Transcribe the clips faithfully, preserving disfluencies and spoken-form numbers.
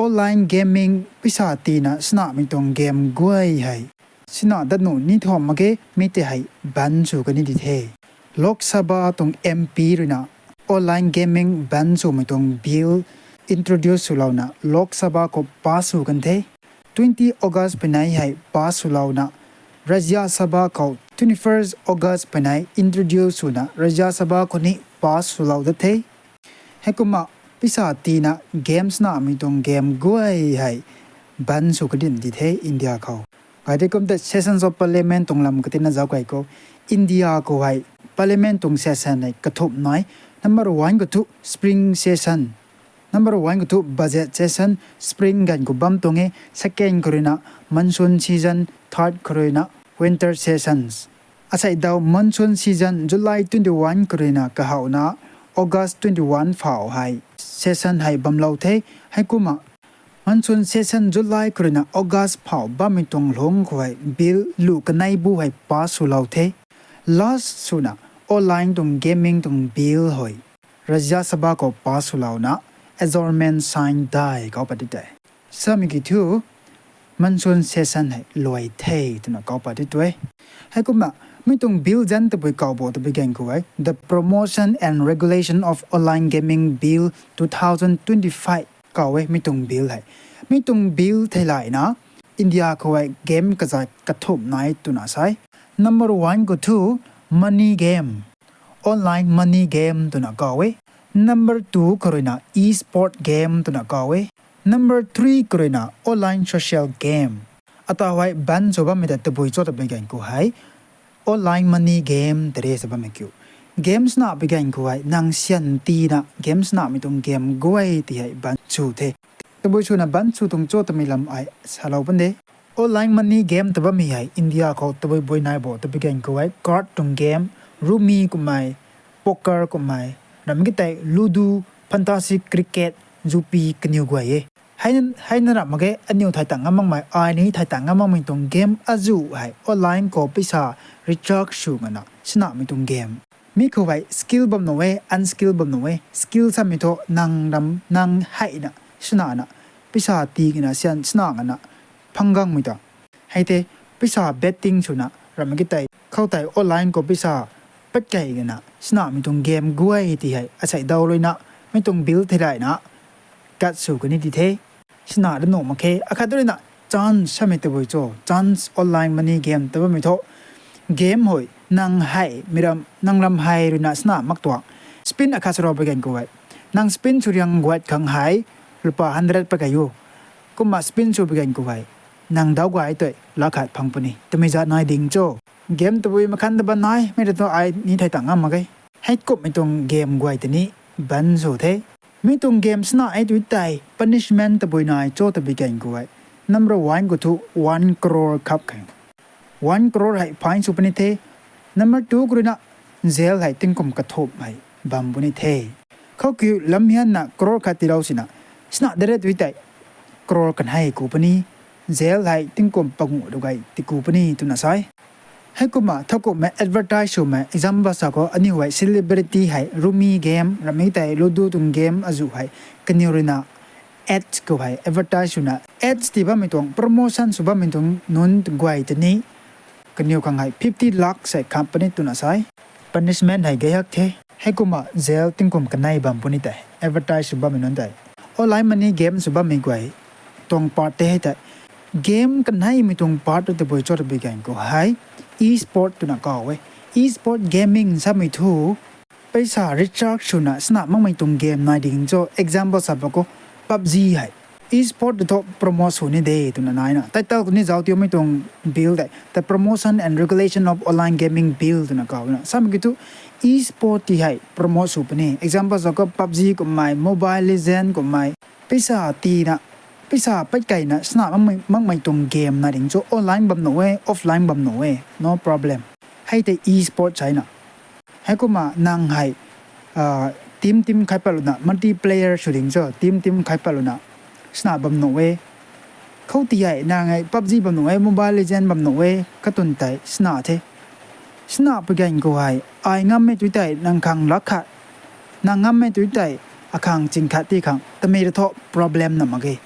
Online gaming pisa tiina sanamei tuang game guay hei sina dat nuh ni tho mak ge, mi tei hei ban sw kani di the. Lok Sabha tuang M P ruina online gaming ban swmei tuang bill introduce swlouna Lok Sabha khou pass sw kan the. Twenty August pui nei hei pass swlouna Rajya Sabha khou twenty-first August pui nei introduce swna Rajya Sabha khou ni pass swlou dat the. Heikumna pisa tiina game sanamei tuang game guay hei ban sw kadin di the India khou. Gay tei kum tei Sessions of Parliament tuang lam katina zauc kei khou, India khou hei Parliament tuang session hei kathumh nai. Number one khou thu Spring Session, Number one khou thu Budget Session, Spring ganv khou bam tuang e, second khou ruina Monsoon Season, third khou ruina Winter Sessions. Asei daw Monsoon Season July twenty-one khou ruina kahowna August twenty-one phau hei session hei bamlou the. Heikumna Monsoon Session July khou ruina August phau bammei tuang lungc khou hei bill lu kanei bu hei pass swlou the. Last swna online tuang gaming tuang bill hei Rajya Sabha khou pass swlouna adjournment sign dai kau pat di tei, samei ki thu Monsoon Session hei luai the twna kau pat di tue. Heikumna mi tuang bill zanc tabui kau bo tabui gan khou hei The Promotion and Regulation of Online Gaming Bill two thousand twenty-five kau e mi tuang bill hei. Mi tuang bill theilayna India khou hei game kazat kathumh nai twna sa e. Number one khou thu money game, online money game twna kau e. Number two khou ruina e-sport game twna kau e. Number three khou ruina online social game. Ata hei ban sw bammei ta tabui cho tabui gan khou hei online money game tei re sa bammei kiu. Game sanapui gan khou hei nang syan tiina game sanamei tuang game guay ti hei ban sw the. Tabui swna ban sw tuang cho twmei lam ai salou pan de. Online money game ta bammei hei India khou tabui bui nai bo tabui gan khou hei card tuang game, rummy kummei, poker kummei, ram ki tei ludo, fantasy, cricket, zupi kaniw guay e. Hei, hei na ram mak ge, aniw thei tang ngam makmei, ai ni thei tang ngam makmei tuang game azuh hei online khou pisa recharge sw ngana sanamei tuang game. Mi khou hei skill bam nuh e, unskill bam nuh e. Skill samei thu nang ram nang heina sanana pisa tii kina syan sana ngana phang gangmei ta. Hei tei pisa betting swna ram ki tei khou tei online khou pisa pat kei gana sanamei tuang game guay ti hei asei daw ruina mi tuang bill theilayna kat sw kani di the. Sana da nuh mak khe. Akhat ruina chance samei tabui cho, chance online money game ta bammei thu game hei nang hei mi ram nang ram hei ruina sana mak tuang. Spin akhat sw rau pui gan khou hei nang spin sw riang guat khang hei rupa hundred pat kei o. Kumna spin sw pui gan khou hei nang daw guay tei lakh khat phang puni twmei zat nai ding cho. Game tabui makhan ta ban nai, mi ra thu ai ni thei tang ngam mak ge. Heikumhmei tuang game guay tei ni ban sw the. Mi tuang game sana e tu tei punishment tabui nai cho tabui gan khou hei number one khou thu one crore khap khang, one crore hei fine sw puni the. Number two khou ruina jail hei tingkum kathumh hei bam puni the. Khou kiu lam hianna crore khat tiilou sina sana de re tu tei crore kanhei ku puni, jail hei tingkum panguh du gay ti ku puni twna sa e. Heikumna thowkumhmei advertise swmei example sa khou aniw hei celebrity hei rummy game ram ki tei ludo tuang game azuh hei kaniw ruina ads khou hei advertise swna ads ti bammei tuang promotion sw bammei tuang nunc guay tei ni kaniw khang hei fifty lakh sei kham puni twna sa e. Punishment hei gay hak the. Heikumna jail tingkum kanei bam puni tei advertise sw bammei nunc tei. Online money game sw bammei guay tuang part tei hei tei game kaneimei tuang part tabui cho tabui gan khou hei e-sport twna kau e. E-sport gaming samei thu pisa recharge swna sana makmei tuang game nai ding cho. Example sa pa khou PUBG hei e-sport ta thu promote sw ni de twna naina title khou ni zauc tiumei tuang bill tei the Promotion and Regulation of Online Gaming Bill twna kauna samei ki thu e-sport ti hei promote sw puni. Example sa khou PUBG kummei, Mobile Legend kummei pisa tiina pisa pat keina sana makmei tuang game nai ding cho. Online bam nuh e, offline bam nuh e, no problem. Hei tei e-sport china heikumna nang hei team team khai patlouna multiplayer sw ding cho, team team khai patlouna sana bam nuh e. Khou ti hei nang hei PUBG bam nuh e, Mobile Legend bam nuh e, katwn tei sana the. Sana pui gan khou hei ai ngammei tu tei nang khang lakh khat, nang ngammei tu tei akhang ching khat ti khang tamei ra thu problem na mak ge.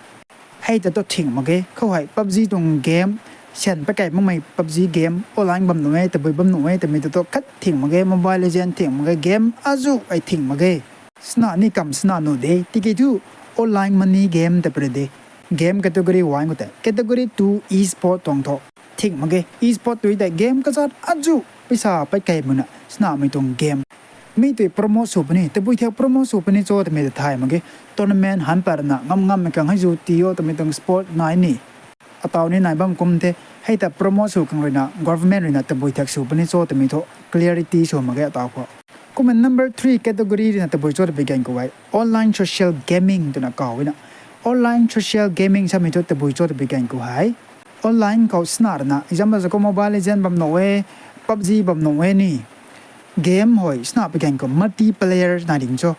Hei ta tu thing mak ge, khou hei PUBG tuang game, syan pakai makmei PUBG game, online bam nuh e, tabui bam nuh e, twmei ta tu khat thing mak ge, Mobile Legend thing mak ge, game azuh ai thing mak ge. Sna ni kam sna nuh de, tiki thu online money game ta pare de. Game category one khou tei, category two e-sport tuang thu thing mak ge. E-sport tui tei game kazat azuh, pisa pakai muna, snamei tuang game. Mi tui promote sw puni, tabui thiak promote sw puni cho twmei ta thay mak ge. Tournament han parna, ngam ngammei kang hei zu ti o twmei tuang sport nai ni. Ataw ni nai bam kum the, hei ta promote sw kang ruina, government ruina tabui thiak sw puni cho twmei thu clarity sw mak ge ataw khou. Kumna number three category ruina tabui cho tabui gan khou hei, online social gaming twna kaw na. Online social gaming samei thu tabui cho tabui gan khou hei, online khou sna rana, example za khou Mobile Legend bam nuh e, PUBG bam nuh e ni. Game hei sna pui gan khou multiplayer nai ding cho.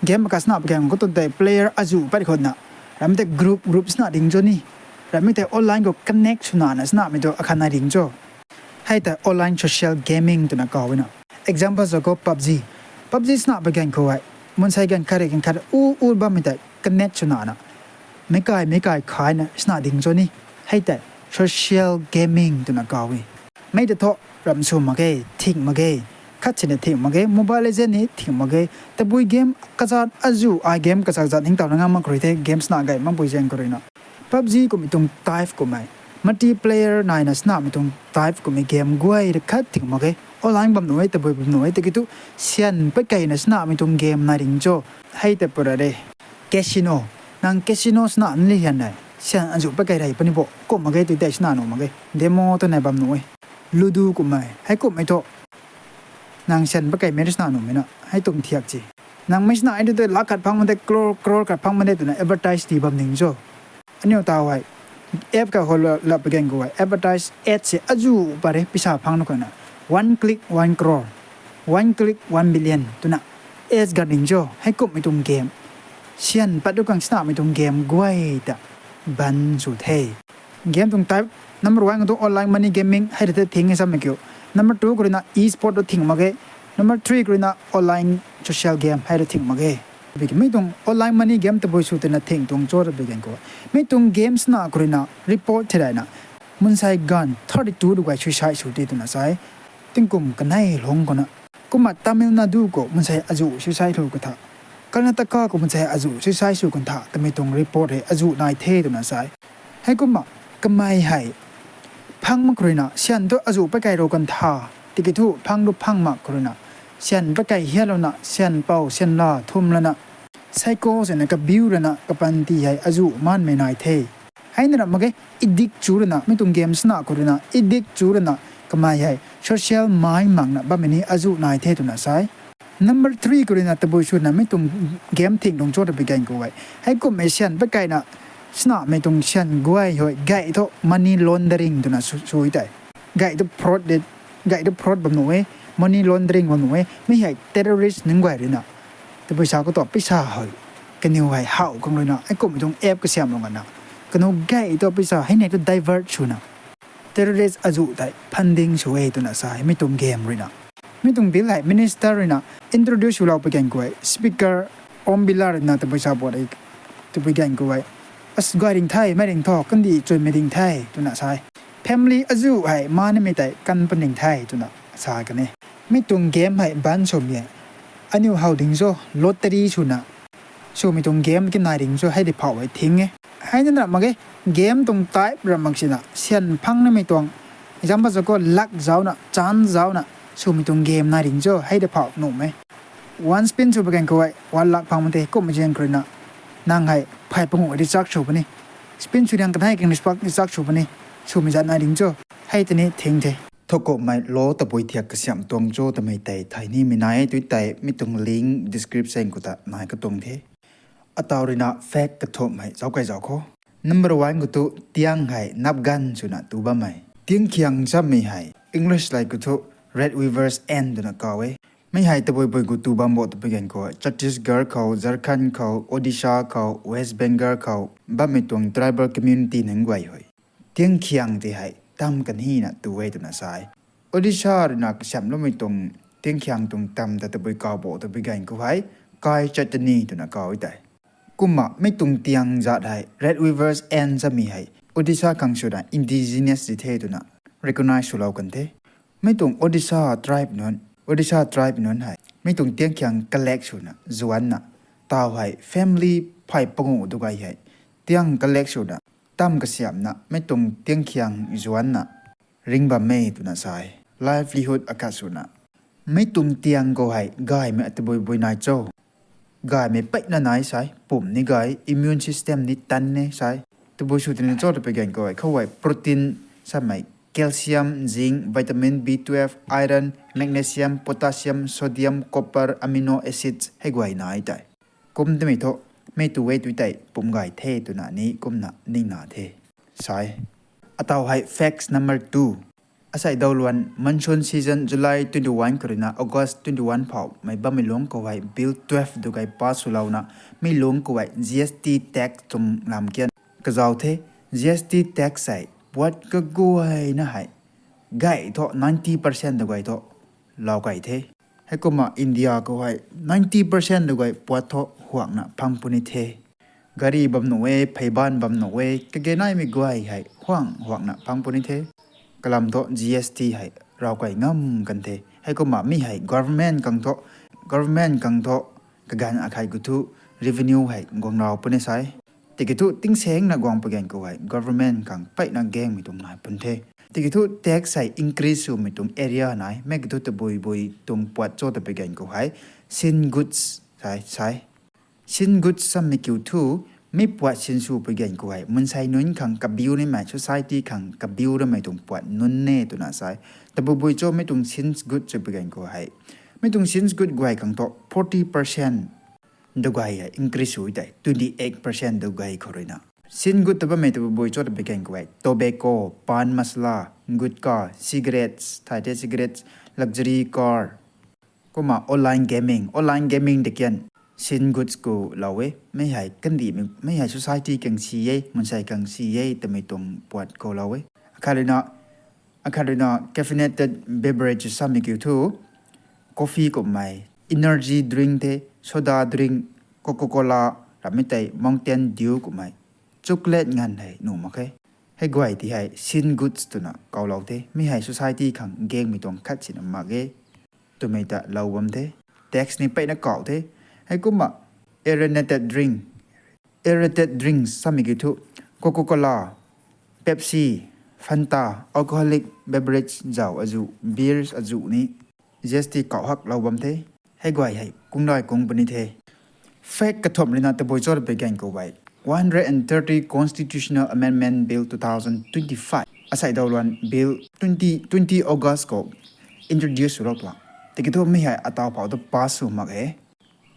Game ka sna pui gan khou tu tei player azuh pat khou na, ram tei group group sna ding cho ni. Ramei tei online khou connect swna na snamei tu akhat nai ding cho. Hei tei online social gaming twna kaw na. Example za khou PUBG. PUBG sna pui gan khou hei, mansei gan khat rui gan khat u u bammei tei connect swna na, meic kai meic kai khaina sna ding cho ni. Hei tei social gaming twna kaw e. Mei ta thu ram sw mak ge, thing mak ge. Khat sina thing mak ge, Mobile Legend ni thing mak ge. Tabui game kazat azuh ai game kazat zat ningtowna ngam mak rui the, game sna gay makpui zaeng khou ruina. PUBG kummei tuang type kummei, multiplayer naina snamei tuang type kummei game guay ta khat thing mak ge. Online bam nuh e, tabui bam nuh e, tiki thu syan pakeina snamei tuang game nai ding cho. Hei ta pura de. Casino. Nang casino sna nli hian nai, syan azuh pakei rei puni bo, kum mak ge tui tei sna nuh mak ge. Demo tu nai bam nuh e. Ludo kummei, hei kummei thu nang syan pakeimei rui sna nuhmei na, hei tuang thiak ci. Nang mei sna ai tu tei lakh khat phang mak de, crore, crore khat phang mak de twna advertise ti bam ding cho. Aniu taw hei, app ka khou la, la pui gan khou hei, advertise ad se azuh pat re, pisa phang nuh khou na. One click, one crore. One click, one billion twna ads gan ding cho, hei kummei tuang game. Syan pat du khang snamei tuang game guay ta ban sw the. Game tuang type, number one khou tu online money gaming, hei rui tei thing e samei kiu. Number two khou ruina e-sport tu thing mak ge. Number three khou ruina online social game, hei rui thing mak ge. Bikmei tuang online money game tabui sw twna thing tuang cho ta bui gan khou, mi tuang game sna khou ruina report thei rayna, mansei gan thirty two du guay suicide sw the twna sa e. Tingkum kanei lungc khou na. Kumna Tamil Nadu khou mansei azuh suicide sw kan tha, Karnataka khou mansei azuh suicide sw kan tha twmei tuang report hei azuh nai the twna sa e. Heikumna kamei hei phang mak khou ruina syan tu azuh pakei rou kan tha, tiki thu phang tu phang mak khou ruina syan pakei hiatlouna, syan pou syan la thum lana, psycho swna kabiu rana kapanty hei azuh manmei nai the. Hei na ram mak ge, addict chu rana, mi tuang game sna khou ruina addict chu rana, kamei hei social mai makna bammei ni azuh nai the twna sa e. Number three khou ruina tabui swna mi tuang game thing tuang cho ta bui gan khou hei, hei kummei syan pakeina snamei tuang syan guay hei gay thu money laundering twna sw, sw tei. Gay tu fraud de, gay tu fraud bam nuh e, money laundering bam nuh e, mi hei terrorist nunc guay ruina. Tabui sa khou tu pisa hei, kaniw hei how khang ruina, hei kummei tuang app kasiamhlou ngana, kaniw gay tu pisa hei nei tu divert swna terrorist azuh tei funding sw e twna sa e, mi tuang game ruina. Mi tuang bill hei minister ruina introduce swlou pui gan khou hei, speaker Om Birla ruina tabui sa pat e, tabui gan khou hei, as guay ring the, mei ring tho, kandih chuimei ring the twna sa e. Family azuh hei manimei tei kan pan ring the twna sa kan e. Mi tuang game hei ban swmei hei, aniu how ding cho, lottery swna swmei tuang game ki nai ring cho, hei di phauh hei thing e. Hei na ram mak ge, game tuang type ram mak sina syan phang nimei tuang, example za khou lakh zauna, chance zauna swmei tuang game nai ring cho, hei di phauh nuhmei. One spin sw pui gan khou hei one lakh phang mak the, kummei zaeng khou ruina nang hei phey panguh recharge sw puni. Spin sw riang kanei kang recharge sw puni. Swmei zat nai ring cho, hei tini thing the. Thowkumhmei lou tabui thiak kasiamh tuang cho twmei tei thay nimei nai e, tui tei mi tuang link description khou ta nai katuang the. Ataw ruina fact kathumhmei zauc kai zauc khou. Number one khou tu tiang hei nap ganv swna tu bammei. Tiangkhiang samei hei English lay khou thu red weaver's ant twna kaw e. Mi hei tabui bui khou tu bam bo tabui gan khou Chhattisgarh khou, Jharkhand khou, Odisha khou, West Bengal khou bammei tuang tribal community nunc guay hei tiangkhiang tei hei tam kan hina tu e twna sa e. Odisha ruina kasiamhloumei tuang tiangkhiang tuang tam ta tabui kaw bo tabui gan khou hei Kai Chaitani twna kaw e tei. Kumna mi tuang tiang zat hei Red Weavers Ant samei hei Odisha khang swna indigenous di the twna recognize swlou kan the. Mi tuang Odisha tribe nunc, Odisha tribe nunc hei mi tuang tiang khiang collect swna zuanna, taw hei family phey pangu du gay hei tiang collect swna, tam kasiamhna mi tuang tiang khiang zuanna ring bam e twna sa e. Livelihood akhat swna mi tuang tiang khou hei gaymei tabui bui nai cho? Gaymei peyna nai sai, pum ni gay, immune system ni tan e sai. Tabui sw tina cho ta pui gan khou hei khou hei protein samei, calcium, zinc, vitamin B twelve, iron, magnesium, potassium, sodium, copper, amino acids hei guay nai tei. Kum tamei thu, mi tu e tu tei pum gay the twna ni kumna ningna the sai. Ataw hei facts number two. Asei daw luan monsoon season July twenty-one khou ruina August twenty-one phou mei bammei lungc khou hei Bill twelve du gay pass swlouna, mi lungc khou hei G S T tax tuang lam kian kazau the. G S T tax hei puat kaguayna hei gay thu ninety percent du gay thu lou kay the. Heikumna India khou hei ninety percent du gay puat thu huakna phang puni the. Gari bam nuh e, pheyban bam nuh e, kage naimei guay hei huang huakna phang puni the. Kalam thu G S T hei raw kay ngam kan the. Heikumna mi hei government khang thu, government khang thu kaganv akhei khou thu revenue hei guang raw puni sai. Tiki thu tingsaengna guang pui gan khou hei government khang peyna gaengmei tuang nai pun the. Tiki thu tax hei increase swmei tuang area nai, mei ki thu tabui bui tuang puat cho ta pui gan khou hei sin goods sai sai. Sin goods sammei kiu thu, mi puat sin sw pui gan khou hei mansei nunc khang kabiu nimei, society khang kabiu ramei tuang puat nunc e twna sai. Tabui bui cho mi tuang sin goods sw pui gan khou hei, mi tuang sin goods guay khang thu forty percent du gay hei increase sw tei twenty eight percent du gay khou ruina sin goods ta bammei tabui bui cho ta pui gan khou hei tobacco, pan masala, gutka, cigarettes, thai the cigarettes, luxury car, kumna online gaming, online gaming ta kian sin goods khou lou e. Mei hei kandihmei, mei hei society khang si e, mansei khang si e twmei tuang puat khou lou e. Akhat ruina, akhat ruina caffeinated beverage sammei kiu thu, coffee kummei, energy drink the, soda drink, Coca-Cola, ramei tei Mountain Dew kummei, chocolate nganv hei nuh mak khe. Hei guay ti hei sin goods twna kaulou the. Mi hei society khang gaengmei tuang khat sina mak e twmei ta lou bam the. Tax ni peyna kau the. Heikumna aerated drink, aerated drinks samei kiu thu, Coca-Cola, Pepsi, Fanta, alcoholic beverage zauc azuh, beers azuh ni G S T kau hak lou bam the. Hei guay hei kungdai kung puni the. Fact kathumh ruina tabui cho ta pui gan khou hei one hundred and thirty Constitutional Amendment Bill two thousand twenty-five, asei daw luan Bill twenty, twenty August khou introduce swlou tuang. Tiki thu mi hei ataw phou tu pass sw mak e.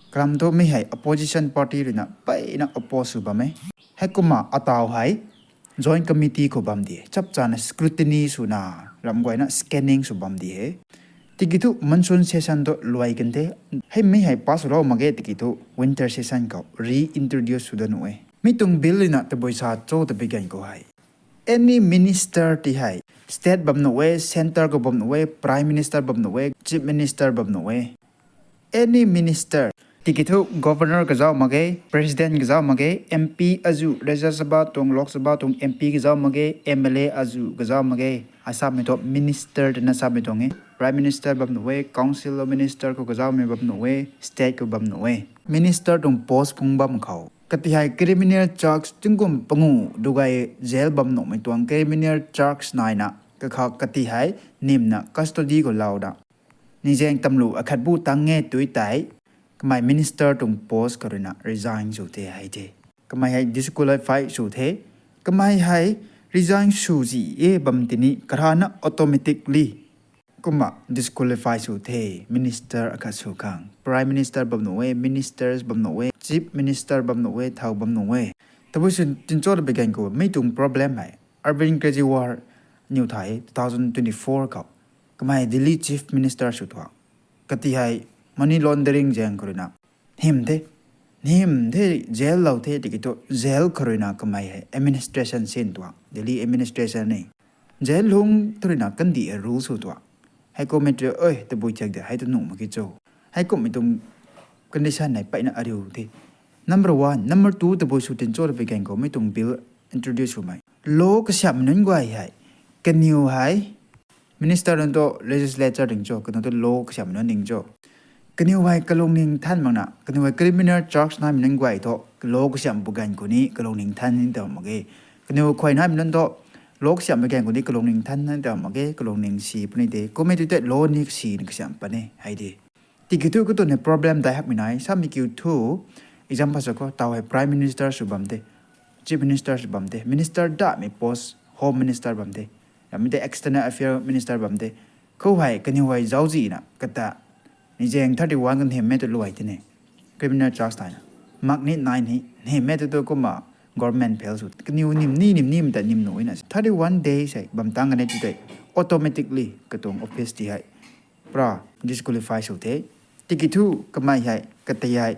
Kalam thu mi hei opposition party ruina peyna oppose sw bam e. Heikumna ataw hei Joint Committee khou bam di e, chapchana scrutiny swna, ram guayna scanning sw bam di e. Tiki thu monsoon session thu luai kan the. Hei mi hei pass swlou mak ge tiki thu winter session khou reintroduce sw dat nuh e. Mi tuang bill ruina tabui sa cho ta pui gan khou hei any minister ti hei, state bam nuh e, centre khou bam nuh e, prime minister bam nuh e, chief minister bam nuh e, any minister. Tiki thu governor kazauh mak ge, president kazauh mak ge, M P azuh, Rajya Sabha tuang, Lok Sabha tuang M P kazauh mak ge, M L A azuh kazauh mak ge. Asammei thu minister twna samei tuang e. Prime minister bam nuh e, council of minister khou kazauhmei bam nuh e, state khou bam nuh e. Minister tuang post phung bam khou kati hei criminal charge tingkum pangu du gay jail bam nuhmei tuang criminal charge naina, kakha kati hei nimna custody khou louna, ningzaeng tamlu akhat bu tang e tui tei, kamei minister tuang post khou ruina resign sw the hei the. Kamei hei disqualify sw the. Kamei hei resign sw zi e bam tini karana automatically kumna disqualify sw the, minister akhat sw khang. Prime minister bam nuh e, ministers bam nuh e, chief minister bam nuh e, thau bam nuh e. Tabui sw tinchot beigan khou mi tuang problem hei Arvind Kejriwal niw thei two thousand twenty-four khou kamei Delhi chief minister sw tuang. Kati hei money laundering zaeng khou ruina hym the, hym the, jail lou the tiki thu jail khou ruina kamei hei administration sin tuang, Delhi administration ni. Jail lung thu ruina kandih e rule sw tuang. Heikumhmei tu, oi, tabui thiak de, hei tu nuh mak ki cho. Heikumhmei tuang condition hei peyna ariu the. Number one, number two tabui sw tin cho twpui ganv khou mei tuang bill introduce swmei law kasiamhmei nunc guay hei, kaniw hei minister nunc tu legislature ding cho, kaniw tu law kasiamhmei nunc ding cho. Kaniw hei kalungning than makna, kaniw hei criminal charge naimei nunc guay thu law kasiamh pw ganv khou ni kalungning than ni taw mak ge. Kaniw khuay naimei nunc thu law kasiamh pw ganv khou ni kalungning than ni taw mak ge, kalungning si puni de. Kummei tu tei law ni si ni kasiamh puni hei de. Tiki thu katuang ni problem dai hakmei nai, samei kiu thu, example sa khou, taw hei prime minister sw bam de, chief minister sw bam de, minister damei post, home minister bam de, ramei tei external affair minister bam de. Khou hei kaniw hei zauczihna kata, ni zaeng thirty one kan hemmei tu luai tini, criminal charge taina, mak ni nai ni hemmei tu tu kumna government fail sw, kaniw nim ni nim nimei ta nim nuina thirty one days hei bam tang kan e tu tei, automatically katuang office ti hei pra disqualify sw the. Tiki thu kamei hei katei hei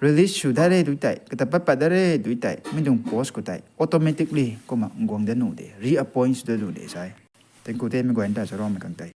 release sw dat re tu tei, kata pat pat dat re tu tei, mei tuang post khou tei automatically kumna guang dat nuh de, reappoint sw dat nuh de sai. Thank you, tei mei guay ta sa ramei khang tei.